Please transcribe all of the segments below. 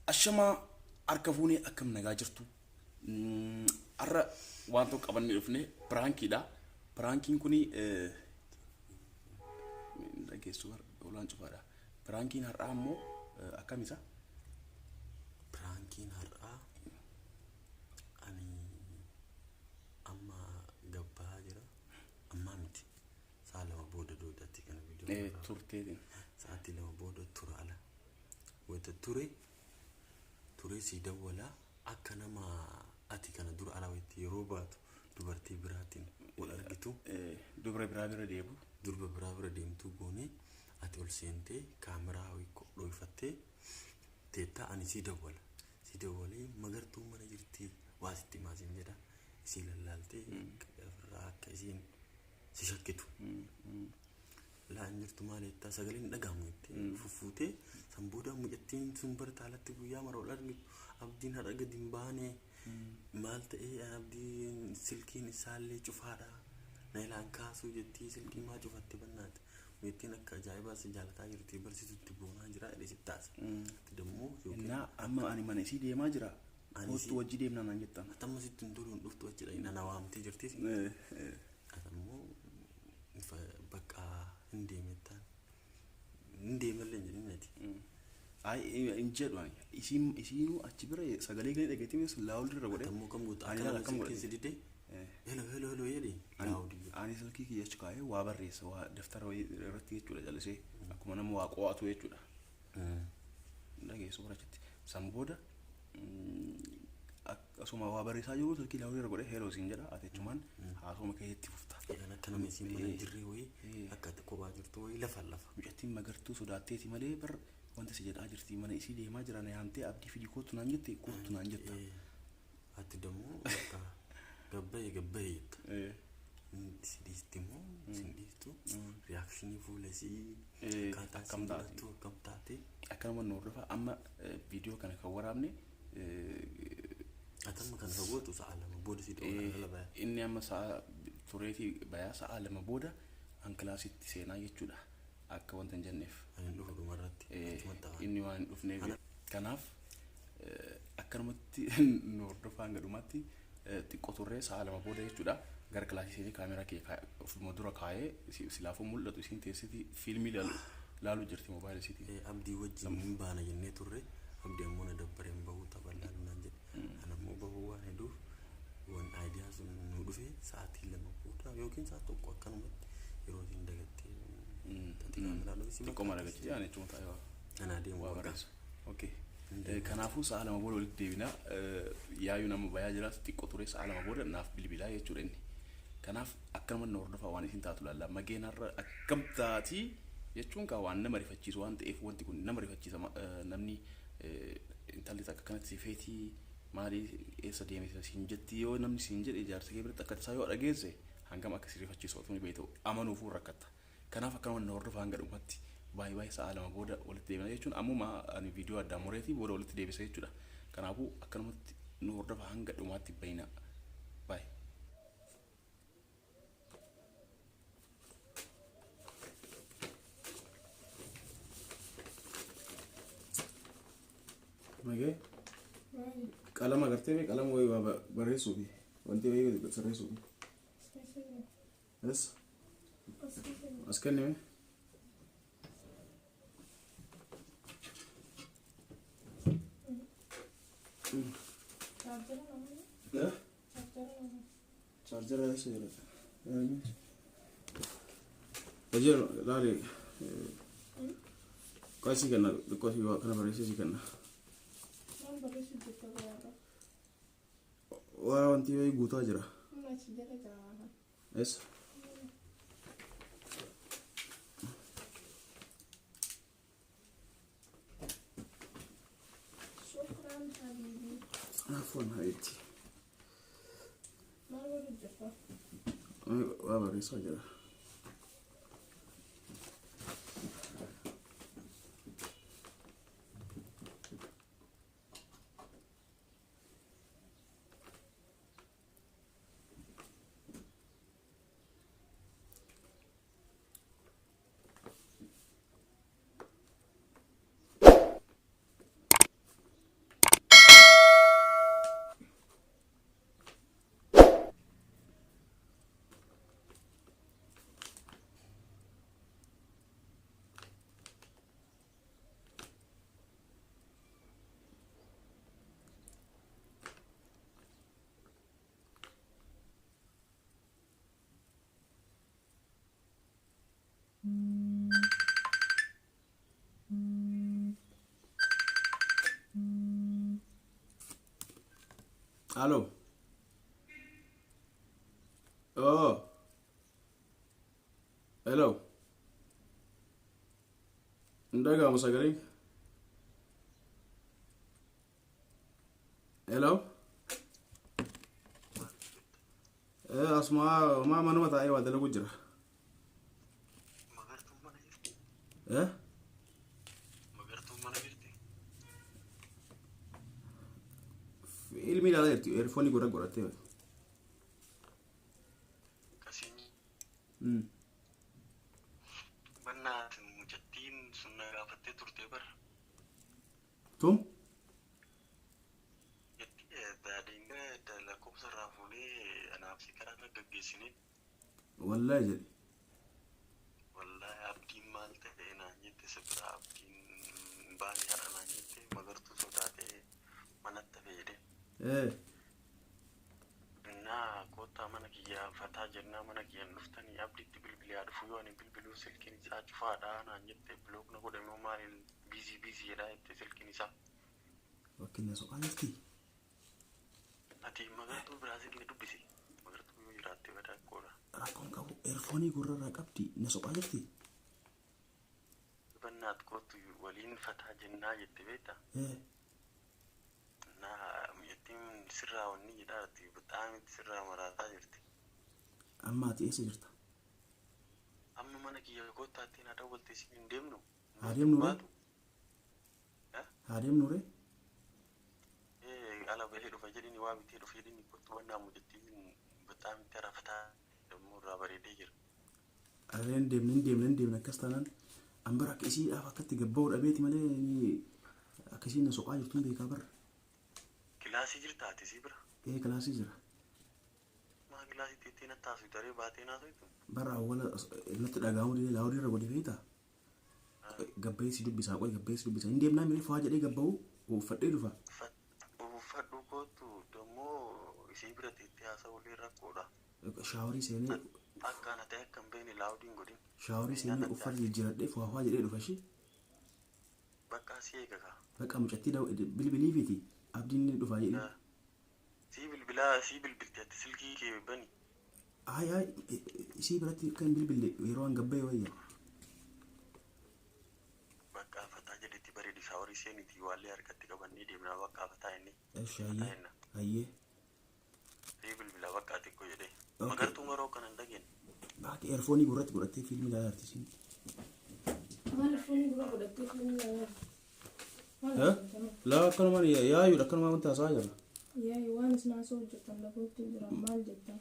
Ashamaa harka fuunee akkam nagaa jirtu. Har'a waan tokko qabannee dhufne piraankiidha. Piraankiin kuni dhageessu olaan cufaadha. Piraankiin har'aa immoo akkam isa? Piraankiin har'aa ani amma gabbaa jira. Ammaa miti. Sa'a 2 booda doodatti kana viidiyoo kana. Turteetiin. Sa'aatii 2 booda tura ala. Wayita ture turee sii dawwala akka nama ati kana dura ala wayitti yeroo baatu dubartii biraatiin wal argitu. Dubra biraa bira deemu. Durba biraa bira deemtuu goonee ati ol seentee kaameraa wayii dhoyfattee teettaa ani sii dawwala. Sii dawwalee magartuun mana jirti waa sitti himaa siin jedha. Isii lallaaltee ofirraa akka isiin si shakkitu. Laa hin jirtu maal jettaa sagaleen hin dhaga'amu jettee fuffuutee san booda mucattiin sun bara taalatti guyyaa mara wal argitu abdiin har'a gadi hin baane maal ta'ee an abdiin silkiin isaallee cufaadha na ilaan kaasuu jettii silkii maa cufatte bannaati mucattiin akka ajaa'ibaa si jaalataa jirti barsiisutti boonaa jira jedhee sitti taasa. Ati dammoo yookiin Innaa amma ani mana isii deemaa jira. Ani Kottu wajji deemnaa naan jettan. Ati amma sitti hin tolu hin dhuftu achi dhaqi na waamtee jirti. Ati ammoo bakka hin deemettaan hin deemallee hin jedhin ati. Ay hin jedhu ani. Isiin isiinuu achi bira sagalee gadi dhageetti mis laawul irra godhe. Ati ammoo kam goota Ani akka laala nama akkam silkiin godhe. si dide hello hello hello jedhi laawudii godhe. Ani silkii kiyya achi kaa'ee waa barreessa waa daftara wayii irratti jechuudha callisee akkuma nama waa qo'atu jechuudha. Dhageessu barachitti. San booda akkasuma waa barreessaa jiru silkii laawudii irra godhe hello siin jedha ati achumaan haasoma keetti fufta. Kan akka nama isiin mana hin jirree wayii akka ati kophaa jirtu wayii lafa lafa. Mucattiin magartuu sodaatteeti malee bar wanta si jedhaa jirti mana isii deemaa jira na yaamtee abdii fidi kottu naan jette kottu naan jetta. Ati dammoo bakka gabbaye gabbaye jetta. Si dhiisti immoo si dhiistu reakshinii fuula isii akkaataa Akkam isiin taati? godhattu akkam taate. Akkanuma nu hordofa amma viidiyoo kana kan waraabne Ati amma kana kan gootu sa'a 2 booda si dhawaa kana baya. Inni amma sa'a tureetii bayaa sa'a 2 booda an kilaasitti seenaa jechuudha akka wanta hin jenneef. Ani hin dhufu dhumarratti. Achumatti hafan. Inni waan hin dhufneef. Kanaaf akkanumatti nu hordofaa hanga dhumaatti xiqqoo turree sa'a 2 booda jechuudha gara kilaasii seenee kaameraa kiyya ofuma dura kaa'ee silaafuu mul'atu isiin teessiti fiilmii laalu jirti moobaayila isiitiin. Abdii wajjin hin baana jennee turre abdii ammoo na dabbaree hin bahuu tapha laalu naan jedhe. An ammoo bahuu waan heduuf wan idea sun nu dhufe sa'aatii 2 booda yookiin sa'a 1 akkanumatti yeroo isiin dagattee ati kaameraa dho'isi Xiqqoo mara gachi ani achuma taa'ee waa. Anaa deemu Waa bakka. barreessa. Okay. Kanaafuu sa'a 2 booda walitti deebina. Yaayuu nama bayaa jira xiqqoo ture sa'a 2 booda naaf bilbilaa jechuudha inni. Kanaaf akkanuma na hordofaa waan isin taatu laalla. Mageen har'a akkam taatii jechuun kaa waan nama rifachiisu waan ta'eef wanti kun nama rifachiisa namni intalli takka akkanatti si feetii maali eessa deemte siin jetti yoo namni siin jedhe jaarsa kee biratti akka tasaa yoo dhageesse hangam akka si rifachiisu otoo ni beektu amanuufuu rakkatta. Kanaaf akkanuma na hordofaa hanga dhumatti baay'ee baay'ee sa'a 2 booda walitti deebina jechuun ammuma ani viidiyoo addaan mureetii booda walitti deebisa jechuudha. Kanaafuu akkanumatti nu hordofaa hanga dhumaatti bayina. Baay'ee. Magee qalama agartee mee qalama wayii waa barreessuufi wanti wayii sirreessuufi. Yes. As kenni mee. Eh? Chaarjara eessa jira? Hojii laali qo'asii kenna xiqqoo si kana barreessee si kenna. Maal barreessuuf jirta baraadha? Waa wanti wayii guutaa jira. Humna achi jala jira waan kana. Eessa? Shukran habibi. Afwan habiibti. Maal godhu jirta? Waa barreessaa jira. Alo. Oh. Hello. Hin dhaga'amu sagaleen. Hello. Asuma maa manuma taa'ee waa dalagu jira. Magartuun mana jirti. Eh? Magartuun mana jirti. Ilmi ilaalaa jirti. Eerfoonii gurra godhattee. Kasiin bannaat mucattiin sun na gaafattee turte bara. Tum? Daadhiin lakkoofsa irraa fuunee anaaf si karaa irra gaggeessinee. Wallaahi jedhe. Wallaahi abdiin maal ta'e naan jette, si bira abdiin baanii har'a naan jette, Magartuu sodaatee manatti hafe jedhee. Innaa koottaa mana kiyyaa fataa jennaa, mana kiyyaan dhuftanii abdiitti bilbilee haa dhufu, yoo ani bilbiluu silkiin isaa cufaadha naan jette, block na godhame moo maaliin, busy busy jedhaa jette silkiin isaa. Fakkeenya soqaa jirti. Ati Magartuu biraa silkii dubbisi. Magartuu yoo jiraatte badaa qoodha. Rakkoon qabu, eerfoonii gurra irraa qabdi. Na soqaa jirti. Bannaat kootu waliin fataa jennaa jette beektaa? Naa mucattiin sirraa wanni jedhaati bixaamitti sirraa maraataa jirti. Amma ati eessa jirta? Amma mana kiyya koottaattiin haa dawwalte, isin hin deemnu. Haa deemnu ree? Baatu. Haa deemnu ree? Ala bahee dhufa jedhini, waa bitee dhufa jedhini, kottu bannaa, mucattiin bixaamitti arafataa immoo irraa bareedee jira. Arreen deemne, hin deemne, hin deemne. Akkas taanaan an bara akka isiidhaaf akkatti gabba'uu dhabeeti malee akka isiin na soqaa jirtu hin beekaa barra. Kilaasii jirta ati sii bira? Ee, kilaasii jira. Maa kilaasii teettee natti haasoftu daree baatee naasoftu? Bara awwala natti dhaga'amuu didee loud irra godhe feeta. Gabbayee si dubbisaa, qoy, gabbayee si dubbisaa, hin deemnaa miree fa'aa jedhee gabba'uu uffadhee dhufa. Uffadhu kootu, dammoo isii bira teettee haasa'ullee rakkoodha. Shaaworii seenee Akka ana ta'e akka hin beekne loud iin godhin. Shaaworii seenee uffata jijjiiradhee fa'aa fa'aa jedhee dhufa ishee. Bakka si eega kaa. Bakka mucattii bilbiliifiti abdiin ni dhufaa jedhee. Sii bilbilaa, sii bilbilti, ati silkii kee bani. Ayi ayi, isii biratti akka hin bilbille yeroo an gabbayee wayya. Bakka fataa jedhetti bareedi, shaaworii seeniti waallee harkatti qabannee deemnaa, bakka fataa inni. Eshi, hayyee hayyee. Sii bilbilaa bakka xiqqoo jedhee. Okay. Magartuu maroo kana hin dhageenye. Baati eerfoonii gurratti godhattee fiilmii ilaalaa jirti isiin. Maal foonii gurra godhattee fiilmii ilaalaa jirti? Maal hojjetan? Laa, akkanumaan yaayuudha, akkanumaan wanta haasa'aa jirra. Yaa'i, waan isin haasa'u hojjetan lafootti jira, maal jettan?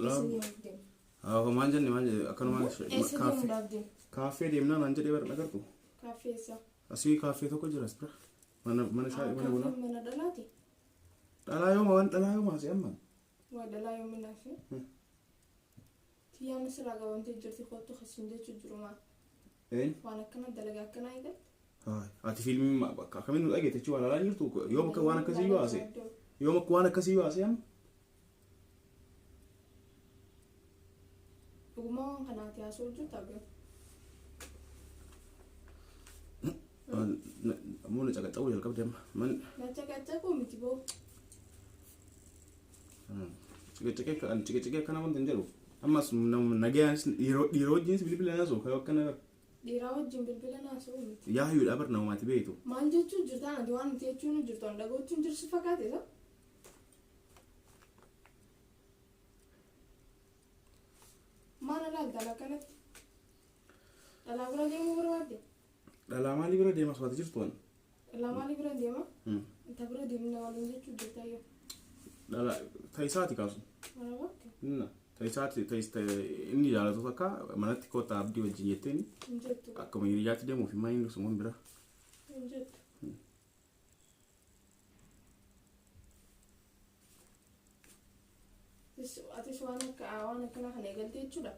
Laa. Eessa deemuuf deemu? Haa, maal jenne, maal jenne, akkanumaan Eessa kaaffee deemuudhaaf deemu? Kaaffee deemnaa naan jedhee bara agartu. Kaaffee eessa? Asii kaaffee tokko jira as bira. Mana shaayii, mana bunaa. Kaaffeen mana dhalaati? Dhalaa yooma, waan dhalaa yooma asii amma. Waa dhalaa yoominaa fi? Tiyyaan asirraa qabamtee jirti, kottu kasiin jechuu jiru maal? Eenyu? Waan akkana dalagaa akkanaa eegalte? Haa, ati fiilmii bakka akkamiin nu dhageette jechuun waan alaa hin jirtu, yoom akka waan akkasii yoo haase, yoom akka waan akkasii yoo haase amma. Dhugumaa waan kanaati haasa'u jirta abiyoo? Ammoo na caqacaquu jalqabde amma. Man Na caqacaquu miti boo. Ciqiciqee akkana wanta hin jedhu. Ammas nagayaanis dhiira wajjinis bilbila naasoo kan akkana. Dhiiraa wajjin bilbila naasa'u miti. Yaayuudha bar, namumaati beektu. Maal jechuu jirtaan ati? Waan nuti jechuun jirtu an dhagoochuun jirsi fakkaate isa? Maal alaaltaan akkanatti? Dhalaa bira deemuu barbaadde? Dhalaa maalii bira deemaa sobaate jirtu waan? Dhalaa maalii bira deema? Ta bira deemna waliin jechuu jirta yoo. Dhalaa ta'isaati kaasu. Marabaatti? Inna ta'isaati inni jaalatu takka manatti kottaa abdii wajjin jetteeni. Hin jettu. Akkuma hiriyaatti deemuuf himaa inni sumuun bira. Hin jettu. Atis waan akka waan akkanaa kana eegalte jechuudha.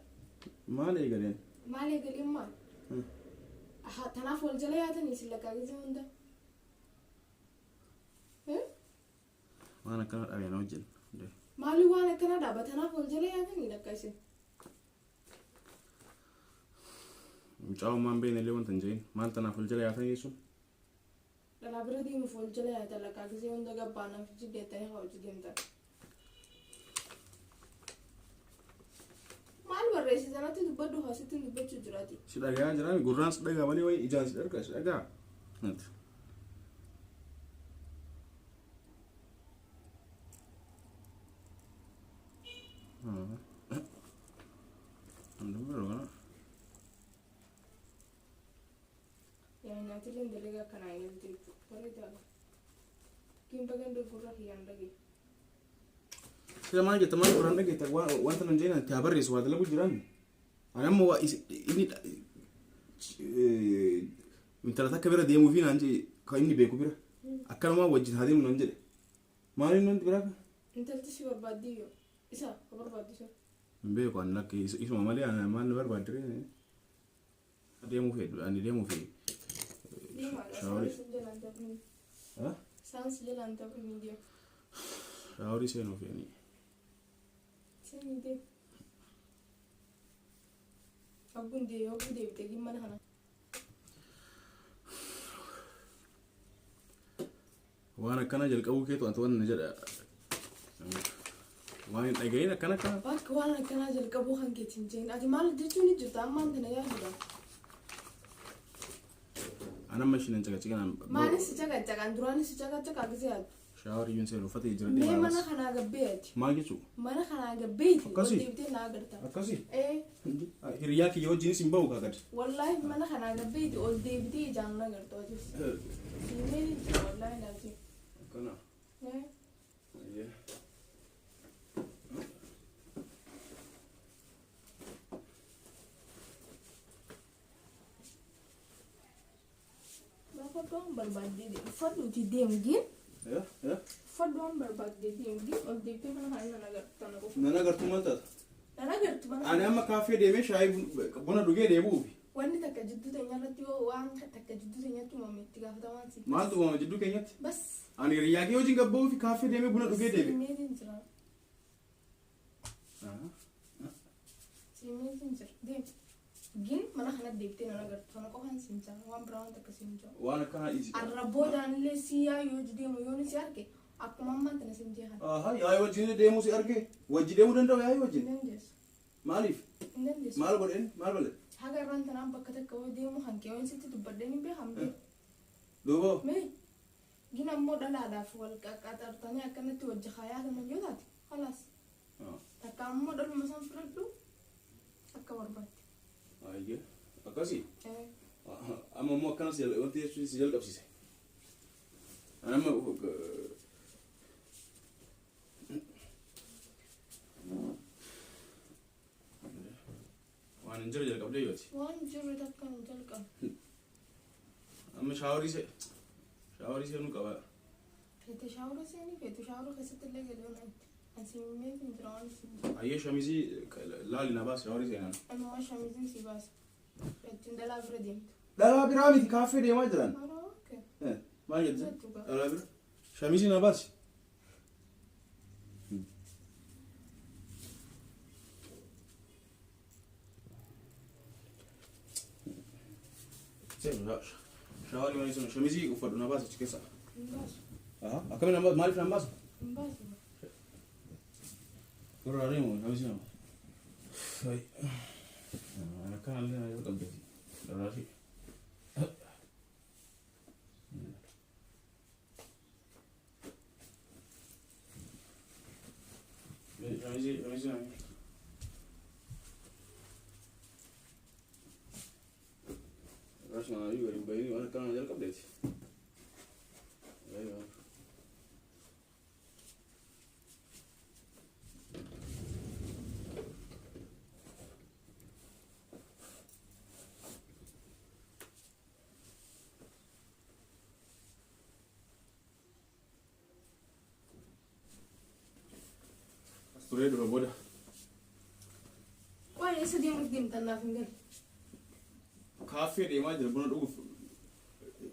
Maal eegaleen? Maal eegaleen maal? Tanaaf wal jala yaatanii isin lakkaa gisee hunda. Waan akkana dhabee na wajjin. Maali waan akkanaa dhaaba? Tanaaf wal jala yaatanii lakkaa isin. Mucaa uumaan beekne illee wanta hin jedhin, maal tanaaf wal jala yaatanii sun? Dhalaa bira deemuuf wal jala yaatan lakkaa gisee hunda, gabbaanaaf jiddeettanii haa hojii deemtan. Sanatti dubbadhu haasittiin dubbachuu jiraati. Si dhagayaa jiraami gurraan si dhagaa malee wayi ijaan si dharga si dhagaa. Yaa nyaatillee dalagaa akkanaa eegalte jechuudha. Bareedaadha. Gimba ganda gurra kiyyaan dhagee. Sila maal jetta maal gurraan dhageetta wanta nan jeenan itti haa barreessu waa dalagu jiraan. Ani amma waa inni intala takka bira deemuu fi naan jedhe kan inni beeku bira. Akkanumaa wajjin haa deemu naan jedhe. Maaliin wanti biraa kan? Intalti si barbaaddii yoo isa ka barbaaddu isa. Hin beeku ani lakki isuma malee ani maal na barbaaddire deemuu fedhu ani deemuu fi Deemaadha. shaaworii Isaan jalaan dabrin. Isaan si jalaan dabrin deemu. Shaaworii seenuu fi ani. Seenii deemu. Hogguun deemu hogguu deebitee gin mana kana. Waan akkana jalqabuu keetu ati waan na jedha. Waan hin dhagahin akkana akkana. Bakka waan akkanaa jalqabuu kan keetiin jeen. Ati maal jechuun ni jirta ammaan tana yaadudha. Ani amma ishiin hin caqaciqinaan. Maalis si caqacaqan duraanis si caqacaqaa gisee yaaddu. Shaaworii iyyuu hin seenu uffata jijjiiradhee Mee maal mana baas. kanaa gabbee ati. Maal jechuu? Mana kanaa gabbeeti. Ol Akkasii? deebitee na agarta. Akkasii? Ee Hiriyaa kiyya wajjinis hin bahu kaa gad. Wallaahi mana kanaa gabbeeti ol deebitee ijaan na agarta atis. Siimee ni jira wallaahi laati. Akkana. Ee. Ayyee. Uffadhu waan barbaaddee deemi. Uffadhuuti deemi gin. Uffadhu waan barbaaddee deemi gin ol deebitee mana kana nan agartu tana qofa. Nan agartuu maal taata? Nan agartu mana Ani kana. amma kaaffee deemee shaayii buna dhugee deebi'uufi. Wanni takka jidduu teenya irratti yoo waan takka jidduu teenyatti uumame itti gaafatamaan si. Maaltu uumama jidduu keenyatti? Bas. Ani hiriyaa kee wajjin gabba'uufi kaaffee deemee buna dhugee deebi'e. Simeetiin jira. Simeetiin jira. Deemi. Gin mana kana deebitee nan agartu kana qofaan siin jaa waan biraa waan takka siin jaa. Waan akkanaa dhiisi. Arra boodaan illee si yaa yoo deemu yoon si arge akkuma ammaan tana siin jee kana. Aha, yaa'ii wajjin deemuu si arge. Wajji deemuu danda'u yaa'ii Hin wajjin. dandeessu. Maaliif? Hin dandeessu. Maal godheen? Maal bale? Haga irraan tanaan bakka takka yoo deemu hanqee yoon sitti dubbadheen hin beekamne. Duuba. Mee gin ammoo dhalaadhaaf wal qaqqaxartanii akkanatti wajji kaayaa kanan yoo taate khalaas. Takka ammoo dhaluma san fudhadhu akka barbaadde. Ayyee. Akkasii. Ee. Amma immoo akkana si wanti jechuun si jalqabsiise. Ani amma waan hin jirre jalqabdee yooti. Waan jirre takka hin jalqabne. Amma shaaworii see shaaworii seenuu qaba. Feete shaawura seenii feete shaawura keessatti illee galuu na itti. Ani meetiin jira waan isin jira. Ayyee shamizii laali na baas shaaworii seenaan. Anumaa shamiziin si baasa. Ittiin dhalaa bira deemtu. Dhalaa biraa miti kaaffee deemaa jiran. Maraa okay. Maal jette? Jettu gaa. Dhalaa bira. Shamizii na baasi. Seenu shaaworii waan seenu shamizii uffadhu na baasi achi keessa. Hin baasu. Akkamiin na baasu? Maaliif na baasu? Hin baasu. Irraa deemu shamizii na baasu. Akkana illee na jalqabdeeti. Dhalaa Shamizii shamizii na. Rasma ayu gadi bayini waan akkana na jalqabdeeti. Aywa. Turee dura booda. Qoy eessa deemuuf deemtan naaf hin galle. Kaaffee deemaa jira buna dhuguuf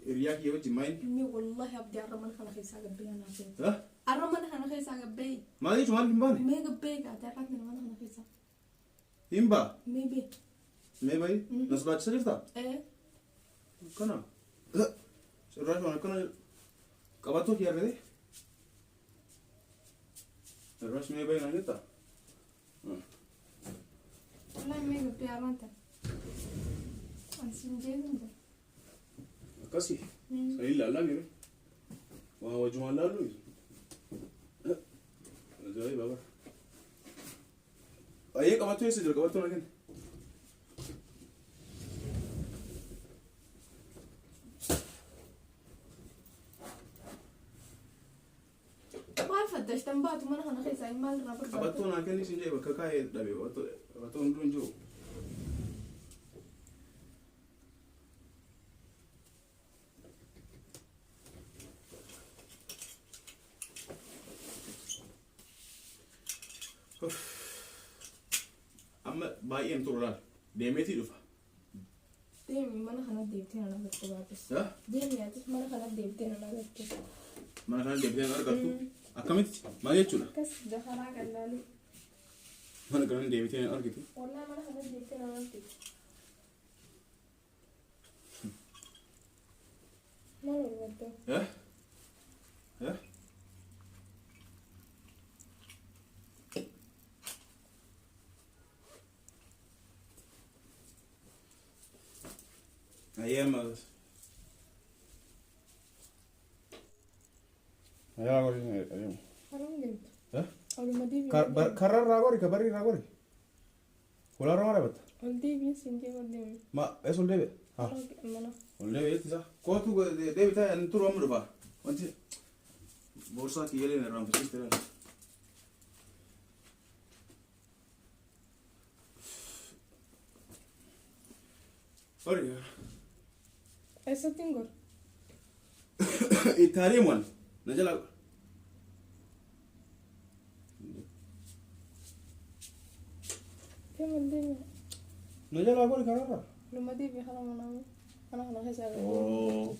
hiriyaa kiyya wajjin maayin. Inni wallahi abdii har'a mana kana keessaa gabbee anaaf hin. Ha? Har'a mana kana keessaa gabbee. Maal jechuun maal hin baane? Mee gabbee gaate har'aan kana mana kana keessaa. Hin baa. Mee bee. Mee bayi. Na sodaachisa jirtaa? Ee. Akkana. Sirraa waan akkana qabattoo kiyya argate. Irraas mee bayi naan jettaa? Wallahi mee gabbii armaan tan. Ani siin jeetin jira. Akkasii. Sanii ilaallaa miire. Waa wajjumaan laallu. Ajaa'iba bara. Ayyee qabattuu eessa jira qabattuu na kenni. Maal fattashtan baatu mana kana keessaa hin maal irraa barbaaddu? Qabattoo naa kenni siin jedhe bakka kaa'ee dhabe qabattoo hunduu hin jiru. Amma baay'een turu laal deemeetii dhufa. Deemi mana kana deebitee na agartu baates. Ha? Deemi atis mana kana deebitee na agartu. Mana kana deebitee na argattu akkamitti maal jechuudha? Akkas jafaraa qallaalii. Mana kana deebitee na argitu. Wallaa mana kana deebitee na agartu. Maal barbaadda? Eh? Eh? Ayyee amma. Ayaa gori adeemu. Haram deemtu. Eh? Oluma deebiin. Karra irraa gori ka barri irraa gori. Holaarra maal dhaabatta? Ol deebiin siin jee ol deemi. Ma eessa ol deebi'e? Haa. Mana. Ol deebi'e ittisa. Kootu deebitaa inni turu amma dhufa. Wanti boorsaa kiyyalee irraan fakkiste laala. Gori. Eessatti hin goru? Itti adeemuun na jala. Deemi ol deemi. Na jalaa gori karaarra. Oluma deebi'e kana mana mana kana keessaa Oo.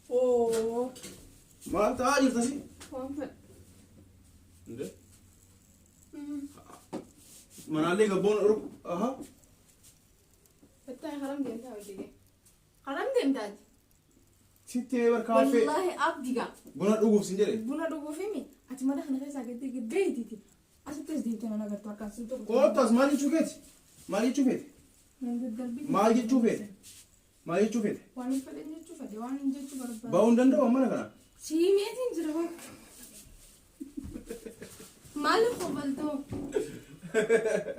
Oo. Maal ta'aa jirta si? Waan fedhe. Inde. Manaallee gabboon orgu. Aha. Battaa haram deemtaa hojii. Haram deemtaati. Sitti mee barkaaffee Wallaahi abdigaa. buna dhuguuf sin jedhe. Buna dhuguuf himi ati mana kana keessaa gadi giddeetiiti. Asitti as deemtee nan agartu harkaan sin tuqu. Koottaas maal jechuu keeti? Maal jechuu feete? Nan daddarbii. Maal jechuu feete? Maal jechuu feete? Waan hin fedhan jechuu fedhe waan hin jechuu barbaade. Ba'uu hin danda'u mana kana. Siimeetiin jira hoo. Maaliif kobaltoo?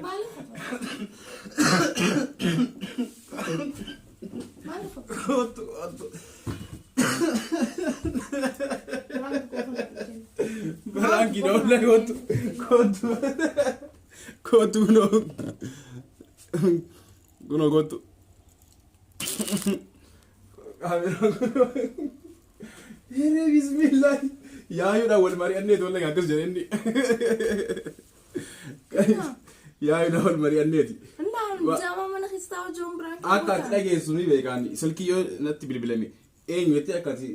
Maaliif kobaltoo? Maaliif kobaltoo? Kootu kootu. Baraanki doolla kootu kootu kootu kunoo kunoo kootu. Kaameraa kunoo. Hiree bismillah. Yaayuudhaan wal mari'anneeti wallahi akkas jedhe inni. Yaayuudhaan wal mari'anneeti. Innaa jaama mana keessa taa'u jiruun biraan Akka ati dhageessu ni beekaan silkii yoo natti bilbilame eenyu jettee akka ati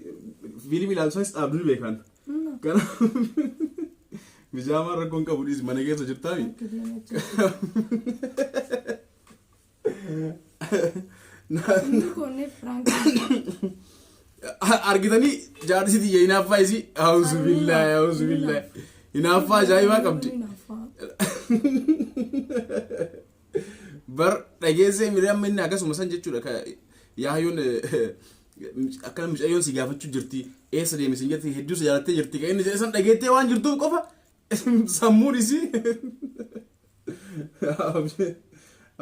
fiilmii ilaaltu sanis dhaabdu ni beekaan. Kanaaf bijaamaan rakkoon qabu dhiisi mana keessa jirtaami. Inni koonnee prank. Argitanii jaarsi tiyya hinaaffaa isii auzu billaahi auzu billaahi hinaaffaa ajaa'ibaa qabdi. Bar dhageessee miree amma inni akkasuma san jechuudha ka yaayyoon akkana mucayyoon si gaafachuu jirti eessa deeme sin jetti hedduu si jaalattee jirti kan inni jedhe san dhageettee waan jirtuuf qofa sammuun isii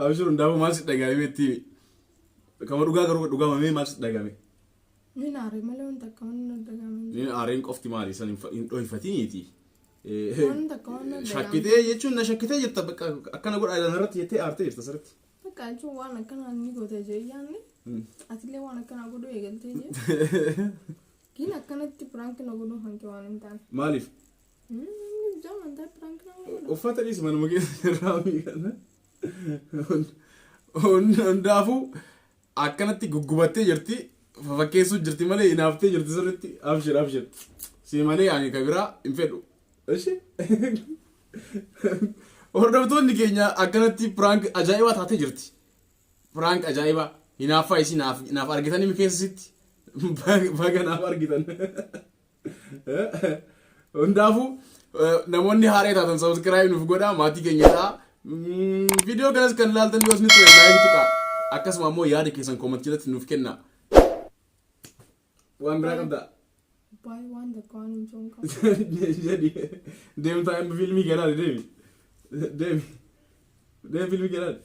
abshir hundaafuu maal si dhagahame itti kama dhugaa garuu dhugaa mamee maal si dhagahame. Ni naare malee wanta akka waan na dhagahame. Ni aareen qofti maali san hin dhohifatiniiti. Wanta akka waan na dhagahame. Shakkitee jechuun na shakkitee jirta bakka akkana godhaa irratti jettee aartee jirta sirriitti. Bakka jechuun waan akkanaa ni goota jee yaanni. Atillee waan akkanaa godhuu eegaltee jee. Gin akkanatti prank na godhuu hanqe waan hin taane. Maaliif? Namni bijaan amantaa prank na godha. Uffata dhiisi manuma keessa jirraa kana. Hundaafuu akkanatti guggubattee jirti. Fafakkeessuu jirti malee hinaaftee jirti sirriitti. Abshir abshir. Si malee ani ka biraa hin fedhu. Ishi. Hordoftoonni keenya akkanatti prank ajaa'ibaa taatee jirti. Prank ajaa'ibaa. Hinaaffaa isii naaf argitanii mi keessa sitti? Baga naaf argitan. Hundaafuu namoonni haaree taatan subscribe nuuf godhaa maatii keenya ta'a. Viidiyoo kanas kan ilaaltan yoo isinitti tole like tuqaa. Akkasuma ammoo yaada keessan comment jalatti nuuf kennaa. Waan biraa qabdaa? Baay'ee waan takka waan hin jiru qabu. Jedhi. Deemtaa amma fiilmii galaali deemi. Deemi. Deemi fiilmii galaali.